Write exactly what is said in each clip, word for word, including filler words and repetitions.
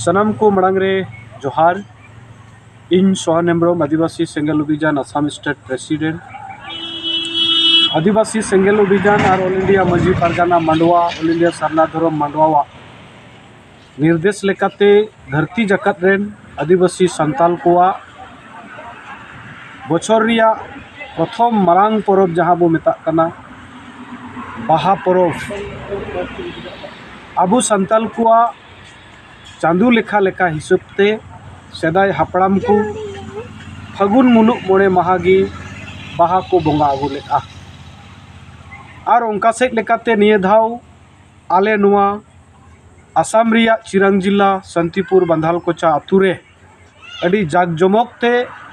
ᱥᱟᱱᱟᱢ ᱠᱚ ᱢᱟᱲᱟᱝ ᱨᱮ ᱡᱚᱦᱟᱨ᱾ ᱤᱧ ᱥᱚᱦᱟᱱ ᱦᱮᱢᱵᱨᱚᱢ, ᱟᱹᱫᱤᱵᱟᱹᱥᱤ ᱥᱮᱸᱜᱮᱞ ᱚᱵᱷᱤᱡᱟᱱ ᱟᱥᱟᱢ ᱥᱴᱮᱴ ᱯᱨᱮᱥᱤᱰᱮᱱᱴ᱾ ᱟᱹᱫᱤᱵᱟᱹᱥᱤ ᱥᱮᱸᱜᱮᱞ ᱚᱵᱷᱤᱡᱟᱱ ᱟᱨ all India Majhi Pargana ᱢᱟᱱᱰᱣᱟ, all India ᱥᱟᱨᱱᱟ ᱫᱷᱚᱨᱚᱢ ᱢᱟᱱᱰᱣᱟᱣᱟᱜ ᱱᱤᱨᱫᱮᱥ ᱞᱮᱠᱟᱛᱮ ᱫᱷᱟᱹᱨᱛᱤ ᱡᱟᱠᱟᱛ ᱨᱮᱱ ᱟᱹᱫᱤᱵᱟᱹᱥᱤ ᱥᱟᱱᱛᱟᱞ ᱠᱚᱣᱟᱜ ᱵᱚᱪᱷᱚᱨ ᱨᱮᱭᱟᱜ ᱯᱨᱚᱛᱷᱚᱢ ᱢᱟᱨᱟᱝ ᱯᱚᱨᱚᱵᱽ, ᱡᱟᱦᱟᱸ ᱵᱚ ᱢᱮᱛᱟᱜ ᱠᱟᱱᱟ ᱵᱟᱦᱟ ᱯᱚᱨᱚᱵᱽ, ᱟᱵᱚ ᱥᱟᱱᱛᱟᱞ ᱠᱚᱣᱟᱜ ᱪᱟᱸᱫᱳ ᱞᱮᱠᱷᱟ ᱞᱮᱠᱟ ᱦᱤᱥᱟᱹᱵ ᱛᱮ ᱥᱮᱫᱟᱭ ᱦᱟᱯᱲᱟᱢ ᱠᱚ ᱯᱷᱟᱹᱜᱩᱱ ᱢᱩᱞᱩᱜ ᱢᱚᱬᱮ ᱢᱟᱦᱟ ᱜᱮ ᱵᱟᱦᱟ ᱠᱚ ᱵᱚᱸᱜᱟ ᱟᱹᱜᱩ ᱞᱮᱫᱼᱟ᱾ ᱟᱨ ᱚᱱᱠᱟ ᱥᱮᱫ ᱞᱮᱠᱟᱛᱮ ᱱᱤᱭᱟᱹ ᱫᱷᱟᱣ ᱟᱞᱮ ᱱᱚᱣᱟ ᱟᱥᱟᱢ ᱨᱮᱭᱟᱜ ᱪᱤᱨᱟᱝ ᱡᱤᱞᱟ ᱥᱟᱱᱛᱤᱯᱩᱨ ᱵᱟᱸᱫᱷᱟᱞᱠᱚᱪᱟ ᱟᱛᱳ ᱨᱮ ᱟᱹᱰᱤ ᱡᱟᱠ ᱡᱚᱢᱚᱠ ᱛᱮ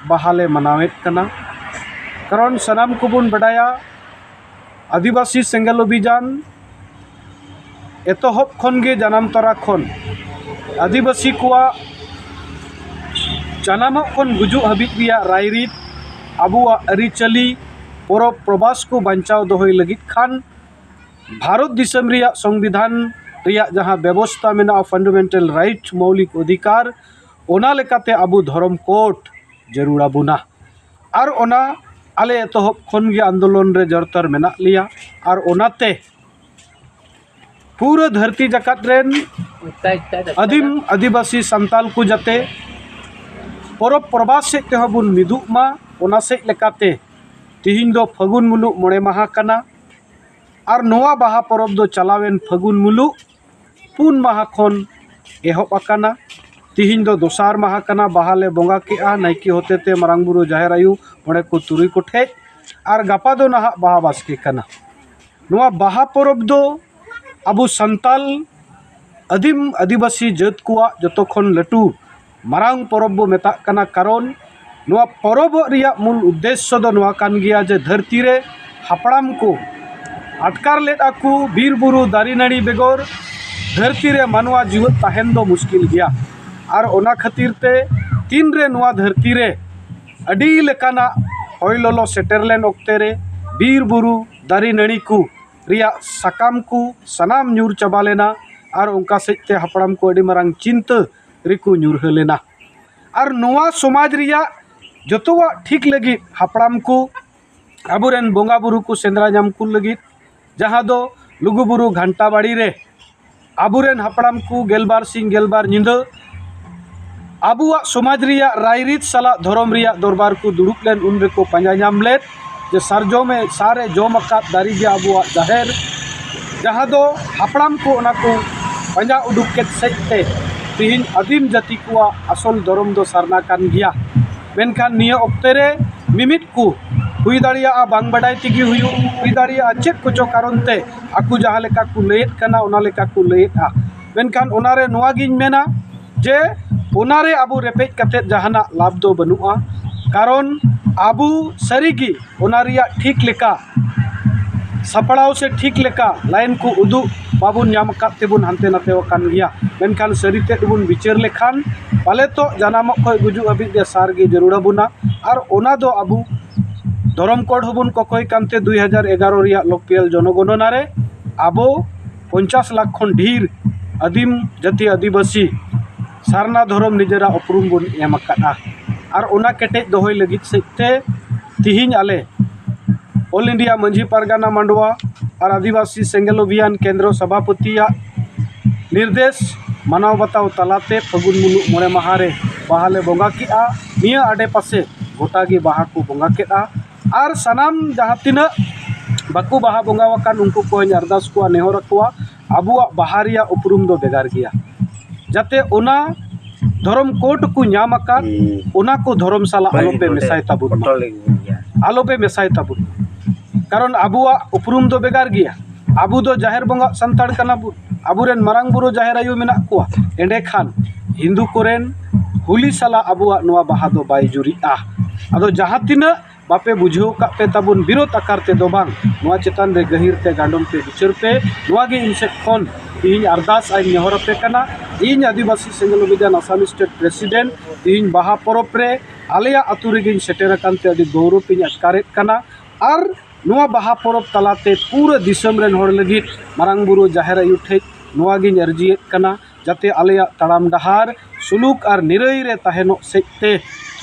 ᱵᱟᱦᱟ ᱞᱮ ᱢᱟᱱᱟᱣᱮᱫ ᱠᱟᱱᱟ᱾ ᱠᱟᱨᱚᱱ ᱥᱟᱱᱟᱢ ᱠᱚᱵᱚᱱ ᱵᱟᱰᱟᱭᱟ, ᱟᱹᱫᱤᱵᱟᱹᱥᱤ ᱥᱮᱸᱜᱮᱞ ᱚᱵᱷᱤᱡᱟᱱ ᱮᱛᱚᱦᱚᱵ ᱠᱷᱚᱱ ᱜᱮ, ᱡᱟᱱᱟᱢ ᱛᱚᱨᱟ ᱠᱷᱚᱱ ᱟᱹᱫᱤᱵᱟᱹᱥᱤ ᱠᱚᱣᱟᱜ ᱡᱟᱱᱟᱢᱚᱜ ᱠᱷᱚᱱ ᱜᱩᱡᱩᱜ ᱦᱟᱹᱵᱤᱡ ᱨᱮᱭᱟᱜ ᱨᱟᱭᱨᱤᱛ, ᱟᱵᱚᱣᱟᱜ ᱟᱹᱨᱤᱪᱟᱹᱞᱤ, ᱯᱚᱨᱚᱵᱽ ᱯᱨᱚᱵᱟᱥ ᱠᱚ ᱵᱟᱧᱪᱟᱣ ᱫᱚᱦᱚᱭ ᱞᱟᱹᱜᱤᱫ ᱠᱷᱟᱱ ᱵᱷᱟᱨᱚᱛ ᱫᱤᱥᱚᱢ ᱨᱮᱭᱟᱜ ᱥᱚᱝᱵᱤᱫᱷᱟᱱ ᱨᱮᱭᱟᱜ ᱡᱟᱦᱟᱸ ᱵᱮᱵᱚᱥᱛᱟ ᱢᱮᱱᱟᱜᱼᱟ, ᱯᱷᱟᱱᱰᱟᱢᱮᱱᱴᱟᱞ ᱨᱟᱭᱤᱴ, ᱢᱳᱣᱞᱤᱠ ᱚᱫᱷᱤᱠᱟᱨ, ᱚᱱᱟ ᱞᱮᱠᱟᱛᱮ ᱟᱵᱚ ᱫᱷᱚᱨᱚᱢ ᱠᱳᱰ ᱡᱟᱹᱨᱩᱲ ᱟᱵᱚᱱᱟ᱾ ᱟᱨ ᱚᱱᱟ ᱟᱞᱮ ᱮᱛᱚᱦᱚᱵ ᱠᱷᱚᱱ ᱜᱮ ᱟᱱᱫᱳᱞᱚᱱ ᱨᱮ ᱡᱚᱲᱛᱟᱨ ᱢᱮᱱᱟᱜ ᱞᱮᱭᱟ᱾ ᱟᱨ ᱚᱱᱟᱛᱮ ᱯᱩᱨᱟᱹ ᱫᱷᱟᱹᱨᱛᱤ ᱡᱟᱠᱟᱛ ᱨᱮᱱ ᱟᱹᱫᱤᱢ ᱟᱹᱫᱤᱵᱟᱹᱥᱤ ᱥᱟᱱᱛᱟᱞ ᱠᱚ ᱡᱟᱛᱮ ᱯᱚᱨᱚᱵᱽ ᱯᱨᱚᱵᱟᱥ ᱥᱮᱫ ᱛᱮᱦᱚᱸ ᱵᱚᱱ ᱢᱤᱫᱚᱜ ᱢᱟ, ᱚᱱᱟ ᱥᱮᱫ ᱞᱮᱠᱟᱛᱮ ᱛᱤᱦᱤᱧ ᱫᱚ ᱯᱷᱟᱹᱜᱩᱱ ᱢᱩᱞᱩᱜ ᱢᱚᱬᱮ ᱢᱟᱦᱟ ᱠᱟᱱᱟ᱾ ᱟᱨ ᱱᱚᱣᱟ ᱵᱟᱦᱟ ᱯᱚᱨᱚᱵᱽ ᱫᱚ ᱪᱟᱞᱟᱣᱮᱱ ᱯᱷᱟᱹᱜᱩᱱ ᱢᱩᱞᱩᱜ ᱯᱩᱱ ᱢᱟᱦᱟ ᱠᱷᱚᱱ ᱮᱦᱚᱵ ᱟᱠᱟᱱᱟ᱾ ᱛᱤᱦᱤᱧ ᱫᱚ ᱫᱚᱥᱟᱨ ᱢᱟᱦᱟ ᱠᱟᱱᱟ, ᱵᱟᱦᱟ ᱞᱮ ᱵᱚᱸᱜᱟ ᱠᱮᱜᱼᱟ ᱱᱟᱭᱠᱮ ᱦᱚᱛᱮᱛᱮ, ᱢᱟᱨᱟᱝ ᱵᱩᱨᱩ, ᱡᱟᱦᱮᱨ ᱟᱭᱳ, ᱢᱚᱬᱮ ᱠᱚ ᱛᱩᱨᱩᱭ ᱠᱚ ᱴᱷᱮᱡ᱾ ᱟᱨ ᱜᱟᱯᱟ ᱫᱚ ᱱᱟᱦᱟᱜ ᱵᱟᱦᱟ ᱵᱟᱥᱠᱮ ᱠᱟᱱᱟ᱾ ᱱᱚᱣᱟ ᱵᱟᱦᱟ ᱯᱚᱨᱚᱵᱽ ᱫᱚ ᱟᱵᱚ ᱥᱟᱱᱛᱟᱞ ᱟᱹᱫᱤᱢ ᱟᱹᱫᱤᱵᱟᱹᱥᱤ ᱡᱟᱹᱛ ᱠᱚᱣᱟᱜ ᱡᱚᱛᱚ ᱠᱷᱚᱱ ᱞᱟᱹᱴᱩ ᱢᱟᱨᱟᱝ ᱯᱚᱨᱚᱵᱽ ᱵᱚ ᱢᱮᱛᱟᱜ ᱠᱟᱱᱟ᱾ ᱠᱟᱨᱚᱱ ᱱᱚᱣᱟ ᱯᱚᱨᱚᱵᱚᱜ ᱨᱮᱭᱟᱜ ᱢᱩᱞ ᱩᱫᱽᱫᱮᱥᱥᱚ ᱫᱚ ᱱᱚᱣᱟ ᱠᱟᱱ ᱜᱮᱭᱟ ᱡᱮ ᱫᱷᱟᱹᱨᱛᱤ ᱨᱮ ᱦᱟᱯᱲᱟᱢ ᱠᱚ ᱟᱴᱠᱟᱨ ᱞᱮᱫᱼᱟ ᱠᱚ, ᱵᱤᱨ ᱵᱩᱨᱩ ᱫᱟᱨᱮ ᱱᱟᱹᱲᱤ ᱵᱮᱜᱚᱨ ᱫᱷᱟᱹᱨᱛᱤ ᱨᱮ ᱢᱟᱱᱣᱟ ᱡᱤᱣᱮᱫ ᱛᱟᱦᱮᱱ ᱫᱚ ᱢᱩᱥᱠᱤᱞ ᱜᱮᱭᱟ᱾ ᱟᱨ ᱚᱱᱟ ᱠᱷᱟᱹᱛᱤᱨ ᱛᱮ ᱛᱤᱱ ᱨᱮ ᱱᱚᱣᱟ ᱫᱷᱟᱹᱨᱛᱤ ᱨᱮ ᱟᱹᱰᱤ ᱞᱮᱠᱟᱱᱟᱜ ᱦᱚᱭ ᱞᱚᱞᱚ ᱥᱮᱴᱮᱨ ᱞᱮᱱ ᱚᱠᱛᱮ ᱨᱮ ᱵᱤᱨ ᱵᱩᱨᱩ ᱫᱟᱨᱮ ᱱᱟᱹᱲᱤ ᱠᱚ ᱨᱮᱭᱟᱜ ᱥᱟᱠᱟᱢ ᱠᱚ ᱥᱟᱱᱟᱢ ᱧᱩᱨ ᱪᱟᱵᱟ ᱞᱮᱱᱟ᱾ ᱟᱨ ᱚᱱᱠᱟ ᱥᱮᱫ ᱛᱮ ᱦᱟᱯᱲᱟᱢ ᱠᱚ ᱟᱹᱰᱤ ᱢᱟᱨᱟᱝ ᱪᱤᱱᱛᱟᱹ ᱨᱮᱠᱚ ᱧᱩᱨᱦᱟᱹ ᱞᱮᱱᱟ᱾ ᱟᱨ ᱱᱚᱣᱟ ᱥᱚᱢᱟᱡᱽ ᱨᱮᱭᱟᱜ ᱡᱚᱛᱚᱣᱟᱜ ᱴᱷᱤᱠ ᱞᱟᱹᱜᱤᱫ ᱦᱟᱯᱲᱟᱢ ᱠᱚ ᱟᱵᱚᱨᱮᱱ ᱵᱚᱸᱜᱟ ᱵᱩᱨᱩ ᱠᱚ ᱥᱮᱸᱫᱽᱨᱟ ᱧᱟᱢ ᱠᱚ ᱞᱟᱹᱜᱤᱫ, ᱡᱟᱦᱟᱸ ᱫᱚ ᱞᱩᱜᱩᱵᱩᱨᱩ ᱜᱷᱟᱱᱴᱟ ᱵᱟᱲᱤ ᱨᱮ ᱟᱵᱚᱨᱮᱱ ᱦᱟᱯᱲᱟᱢ ᱠᱚ ᱜᱮᱞᱵᱟᱨ ᱥᱤᱧ ᱜᱮᱞᱵᱟᱨ ᱧᱤᱫᱟᱹ ᱟᱵᱚᱣᱟᱜ ᱥᱚᱢᱟᱡᱽ ᱨᱮᱭᱟᱜ ᱨᱟᱭᱨᱤᱛ ᱥᱟᱞᱟᱜ ᱫᱷᱚᱨᱚᱢ ᱨᱮᱭᱟᱜ ᱫᱚᱨᱵᱟᱨ ᱠᱚ ᱫᱩᱲᱩᱵ ᱞᱮᱱ ᱩᱱ ᱨᱮᱠᱚ ᱯᱟᱸᱡᱟ ᱧᱟᱢ ᱞᱮᱫ ᱡᱮ ᱥᱟᱨᱡᱚᱢᱮ ᱥᱟᱨᱮ ᱡᱚᱢ ᱟᱠᱟᱫ ᱫᱟᱨᱮ ᱜᱮ ᱟᱵᱚᱣᱟᱜ ᱡᱟᱦᱮᱨ, ᱡᱟᱦᱟᱸ ᱫᱚ ᱦᱟᱯᱲᱟᱢ ᱠᱚ ᱚᱱᱟ ᱠᱚ ᱯᱟᱸᱡᱟ ᱩᱰᱩᱠ ᱠᱮᱫ ᱥᱮᱫ ᱛᱮ ᱛᱮᱦᱮᱧ ᱟᱹᱫᱤᱢ ᱡᱟᱹᱛᱤ ᱠᱚᱣᱟᱜ ᱟᱥᱚᱞ ᱫᱷᱚᱨᱚᱢ ᱫᱚ ᱥᱟᱨᱱᱟ ᱠᱟᱱ ᱜᱮᱭᱟ᱾ ᱢᱮᱱᱠᱷᱟᱱ ᱱᱤᱭᱟᱹ ᱚᱠᱛᱮ ᱨᱮ ᱢᱤᱢᱤᱫ ᱠᱚ ᱦᱩᱭ ᱫᱟᱲᱮᱭᱟᱜᱼᱟ, ᱵᱟᱝ ᱵᱟᱰᱟᱭ ᱛᱮᱜᱮ ᱦᱩᱭᱩᱜ, ᱦᱩᱭ ᱫᱟᱲᱮᱭᱟᱜᱼᱟ ᱪᱮᱫ ᱠᱚᱪᱚ ᱠᱟᱨᱚᱱ ᱛᱮ ᱟᱠᱚ ᱡᱟᱦᱟᱸ ᱞᱮᱠᱟ ᱠᱚ ᱞᱟᱹᱭᱮᱫ ᱠᱟᱱᱟ ᱚᱱᱟ ᱞᱮᱠᱟ ᱠᱚ ᱞᱟᱹᱭᱮᱫᱼᱟ᱾ ᱢᱮᱱᱠᱷᱟᱱ ᱚᱱᱟᱨᱮ ᱱᱚᱣᱟ ᱜᱤᱧ ᱢᱮᱱᱟ ᱡᱮ ᱚᱱᱟᱨᱮ ᱟᱵᱚ ᱨᱮᱯᱮᱡ ᱠᱟᱛᱮᱫ ᱡᱟᱦᱟᱱᱟᱜ ᱞᱟᱵᱷ ᱫᱚ ᱵᱟᱹᱱᱩᱜᱼᱟ᱾ ᱠᱟᱨᱚᱱ ᱟᱵᱚ ᱥᱟᱹᱨᱤᱜᱮ ᱚᱱᱟ ᱨᱮᱭᱟᱜ ᱴᱷᱤᱠ ᱞᱮᱠᱟ ᱥᱟᱯᱲᱟᱣ ᱥᱮ ᱴᱷᱤᱠ ᱞᱮᱠᱟ ᱞᱟᱭᱤᱱ ᱠᱚ ᱩᱫᱩᱜ ᱵᱟᱵᱚᱱ ᱧᱟᱢ ᱟᱠᱟᱫ ᱛᱮᱵᱚᱱ ᱦᱟᱱᱛᱮ ᱱᱟᱛᱮ ᱟᱠᱟᱱ ᱜᱮᱭᱟ᱾ ᱢᱮᱱᱠᱷᱟᱱ ᱥᱟᱹᱨᱤ ᱛᱮᱫ ᱵᱚᱱ ᱵᱤᱪᱟᱹᱨ ᱞᱮᱠᱷᱟᱱ ᱯᱟᱞᱮ ᱛᱚ ᱡᱟᱱᱟᱢᱚᱜ ᱠᱷᱚᱱ ᱜᱩᱡᱩᱜ ᱦᱟᱹᱵᱤᱡ ᱜᱮ ᱥᱟᱨ ᱜᱮ ᱡᱟᱹᱨᱩᱲ ᱟᱵᱚᱱᱟ᱾ ᱟᱨ ᱚᱱᱟ ᱫᱚ ᱟᱵᱚ ᱫᱷᱚᱨᱚᱢ ᱠᱳᱰ ᱦᱚᱸᱵᱚᱱ ᱠᱚᱠᱚᱭ ᱠᱟᱱᱛᱮ ᱫᱩᱭ ᱦᱟᱡᱟᱨ ᱮᱜᱟᱨᱚ ᱨᱮᱭᱟᱜ ᱞᱳᱠᱯᱤᱭᱟᱞ ᱡᱚᱱᱚᱜᱚᱱᱚᱱᱟ ᱨᱮ ᱟᱵᱚ ᱯᱚᱧᱪᱟᱥ ᱞᱟᱠᱷ ᱠᱷᱚᱱ ᱰᱷᱮᱨ ᱟᱹᱫᱤᱢ ᱡᱟᱹᱛᱤ ᱟᱹᱫᱤᱵᱟᱹᱥᱤ ᱥᱟᱨᱱᱟ ᱫᱷᱚᱨᱚᱢ ᱱᱤᱡᱮᱨᱟᱜ ᱩᱯᱨᱩᱢ ᱵᱚᱱ ᱮᱢ ᱟᱠᱟᱫᱼᱟ᱾ ᱟᱨ ᱚᱱᱟ ᱠᱮᱴᱮᱡ ᱫᱚᱦᱚᱭ ᱞᱟᱹᱜᱤᱫ ᱥᱮᱫ ᱛᱮ ᱛᱤᱦᱤᱧ ᱟᱞᱮ ᱚᱞ ᱤᱱᱰᱤᱭᱟ ᱢᱟᱹᱡᱷᱤ ᱯᱟᱨᱜᱟᱱᱟ ᱢᱟᱰᱣᱟ ᱟᱨ ᱟᱹᱫᱤᱵᱟᱹᱥᱤ ᱥᱮᱸᱜᱮᱞ ᱚᱵᱷᱤᱭᱟᱱ ᱠᱮᱱᱫᱨᱚ ᱥᱚᱵᱷᱟᱯᱚᱛᱤᱭᱟᱜ ᱱᱤᱨᱫᱮᱥ ᱢᱟᱱᱟᱣ ᱵᱟᱛᱟᱣ ᱛᱟᱞᱟᱛᱮ ᱯᱷᱟᱹᱜᱩᱱ ᱢᱩᱞᱩᱜ ᱢᱚᱬᱮ ᱢᱟᱦᱟ ᱨᱮ ᱵᱟᱦᱟ ᱞᱮ ᱵᱚᱸᱜᱟ ᱠᱮᱫᱼᱟ᱾ ᱱᱤᱭᱟᱹ ᱟᱰᱮᱯᱟᱥᱮ ᱜᱚᱴᱟ ᱜᱮ ᱵᱟᱦᱟ ᱠᱚ ᱵᱚᱸᱜᱟ ᱠᱮᱫᱼᱟ᱾ ᱟᱨ ᱥᱟᱱᱟᱢ ᱡᱟᱦᱟᱸ ᱛᱤᱱᱟᱹᱜ ᱵᱟᱠᱚ ᱵᱟᱦᱟ ᱵᱚᱸᱜᱟ ᱟᱠᱟᱱ ᱩᱱᱠᱩ ᱠᱚᱧ ᱟᱨᱫᱟᱥ ᱠᱚᱣᱟ, ᱱᱮᱦᱚᱨ ᱟᱠᱚᱣᱟ, ᱟᱵᱚᱣᱟᱜ ᱵᱟᱦᱟ ᱨᱮᱭᱟᱜ ᱩᱯᱨᱩᱢ ᱫᱚ ᱵᱷᱮᱜᱟᱨ ᱜᱮᱭᱟ᱾ ᱡᱟᱛᱮ ᱚᱱᱟ ᱫᱷᱚᱨᱚᱢ ᱠᱳᱰ ᱠᱚ ᱧᱟᱢ ᱟᱠᱟᱫ ᱦᱩᱸ᱾ ᱚᱱᱟ ᱠᱚ ᱫᱷᱚᱨᱚᱢ ᱥᱟᱞᱟᱜ ᱵᱟᱹᱧ ᱟᱞᱚᱯᱮ ᱱᱚᱰᱮ ᱢᱮᱥᱟᱭ ᱛᱟᱵᱚᱱ ᱢᱟ᱾ ᱯᱷᱳᱴᱳ ᱞᱤᱧ ᱜᱮᱭᱟ᱾ ᱟᱞᱚᱯᱮ ᱢᱮᱥᱟᱭ ᱛᱟᱵᱚᱱ ᱢᱟ᱾ ᱠᱟᱨᱚᱱ ᱟᱵᱚᱣᱟᱜ ᱩᱯᱨᱩᱢ ᱫᱚ ᱵᱷᱮᱜᱟᱨ ᱜᱮᱭᱟ᱾ ᱟᱵᱚ ᱫᱚ ᱡᱟᱦᱮᱨ ᱵᱚᱸᱜᱟ ᱥᱟᱱᱛᱟᱲ ᱠᱟᱱᱟ ᱵᱚᱱ, ᱟᱵᱚᱨᱮᱱ ᱢᱟᱨᱟᱝ ᱵᱩᱨᱩ ᱡᱟᱦᱮᱨ ᱟᱭᱳ ᱢᱮᱱᱟᱜ ᱠᱚᱣᱟ᱾ ᱮᱸᱰᱮᱠᱷᱟᱱ ᱦᱤᱱᱫᱩ ᱠᱚᱨᱮᱱ ᱦᱳᱞᱤ ᱥᱟᱞᱟᱜ ᱟᱵᱚᱣᱟᱜ ᱱᱚᱣᱟ ᱵᱟᱦᱟ ᱫᱚ ᱵᱟᱭ ᱡᱩᱨᱤᱜᱼᱟ᱾ ᱟᱫᱚ ᱡᱟᱦᱟᱸ ᱛᱤᱱᱟᱹᱜ ᱵᱟᱯᱮ ᱵᱩᱡᱷᱟᱹᱣ ᱠᱟᱜ ᱯᱮ ᱛᱟᱵᱚᱱ ᱵᱤᱨᱳᱫᱷ ᱟᱠᱟᱨ ᱛᱮᱫᱚ ᱵᱟᱝ, ᱱᱚᱣᱟ ᱪᱮᱛᱟᱱ ᱨᱮ ᱜᱟᱹᱦᱤᱨ ᱛᱮ ᱜᱟᱸᱰᱚᱱ ᱯᱮ ᱵᱤᱪᱟᱹᱨ ᱯᱮ᱾ ᱱᱚᱣᱟ ᱜᱮ ᱤᱧ ᱥᱮᱫ ᱠᱷᱚᱱ ᱤᱧ ᱟᱨᱫᱟᱥ ᱟᱨ ᱤᱧ ᱱᱮᱦᱚᱨ ᱟᱯᱮ ᱠᱟᱱᱟ᱾ ᱤᱧ ᱟᱹᱫᱤᱵᱟᱹᱥᱤ ᱥᱮᱸᱜᱮᱞ ᱚᱵᱷᱤᱡᱟᱱ ᱟᱥᱟᱢ ᱥᱴᱮᱴ ᱯᱨᱮᱥᱤᱰᱮᱱᱴ ᱛᱮᱦᱮᱧ ᱵᱟᱦᱟ ᱯᱚᱨᱚᱵᱽ ᱨᱮ ᱟᱞᱮᱭᱟᱜ ᱟᱹᱛᱩ ᱨᱮᱜᱮᱧ ᱥᱮᱴᱮᱨ ᱟᱠᱟᱱ ᱛᱮ ᱟᱹᱰᱤ ᱜᱚᱨᱚᱵᱽ ᱤᱧ ᱟᱴᱠᱟᱨᱮᱫ ᱠᱟᱱᱟ᱾ ᱟᱨ ᱱᱚᱣᱟ ᱵᱟᱦᱟ ᱯᱚᱨᱚᱵᱽ ᱛᱟᱞᱟᱛᱮ ᱯᱩᱨᱟᱹ ᱫᱤᱥᱚᱢ ᱨᱮᱱ ᱦᱚᱲ ᱞᱟᱹᱜᱤᱫ ᱢᱟᱨᱟᱝ ᱵᱩᱨᱩ ᱡᱟᱦᱮᱨ ᱟᱭᱳ ᱴᱷᱮᱡ ᱱᱚᱣᱟ ᱜᱤᱧ ᱟᱹᱨᱡᱤᱭᱮᱫ ᱠᱟᱱᱟ, ᱡᱟᱛᱮ ᱟᱞᱮᱭᱟᱜ ᱛᱟᱲᱟᱢ ᱰᱟᱦᱟᱨ ᱥᱩᱞᱩᱠ ᱟᱨ ᱱᱤᱨᱟᱹᱭ ᱨᱮ ᱛᱟᱦᱮᱱᱚᱜ ᱥᱮᱫ ᱛᱮ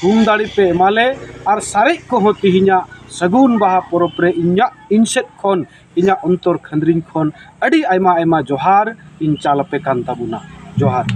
ᱛᱷᱩᱢ ᱫᱟᱲᱮ ᱯᱮ ᱮᱢᱟᱞᱮ᱾ ᱟᱨ ᱥᱟᱨᱮᱡ ᱠᱚᱦᱚᱸ ᱛᱮᱦᱮᱧᱟᱜ ᱥᱟᱹᱜᱩᱱ ᱵᱟᱦᱟ ᱯᱚᱨᱚᱵᱽ ᱨᱮ ᱤᱧᱟᱹᱜ, ᱤᱧ ᱥᱮᱫ ᱠᱷᱚᱱ, ᱤᱧᱟᱹᱜ ᱚᱱᱛᱚᱨ ᱠᱷᱟᱹᱱᱫᱽᱨᱤᱧ ᱠᱷᱚᱱ ᱟᱹᱰᱤ ᱟᱭᱢᱟ ᱟᱭᱢᱟ ᱡᱚᱦᱟᱨ ᱤᱧ ᱪᱟᱞ ᱟᱯᱮ ᱠᱟᱱ ᱛᱟᱵᱚᱱᱟ᱾ ᱡᱚᱦᱟᱨ᱾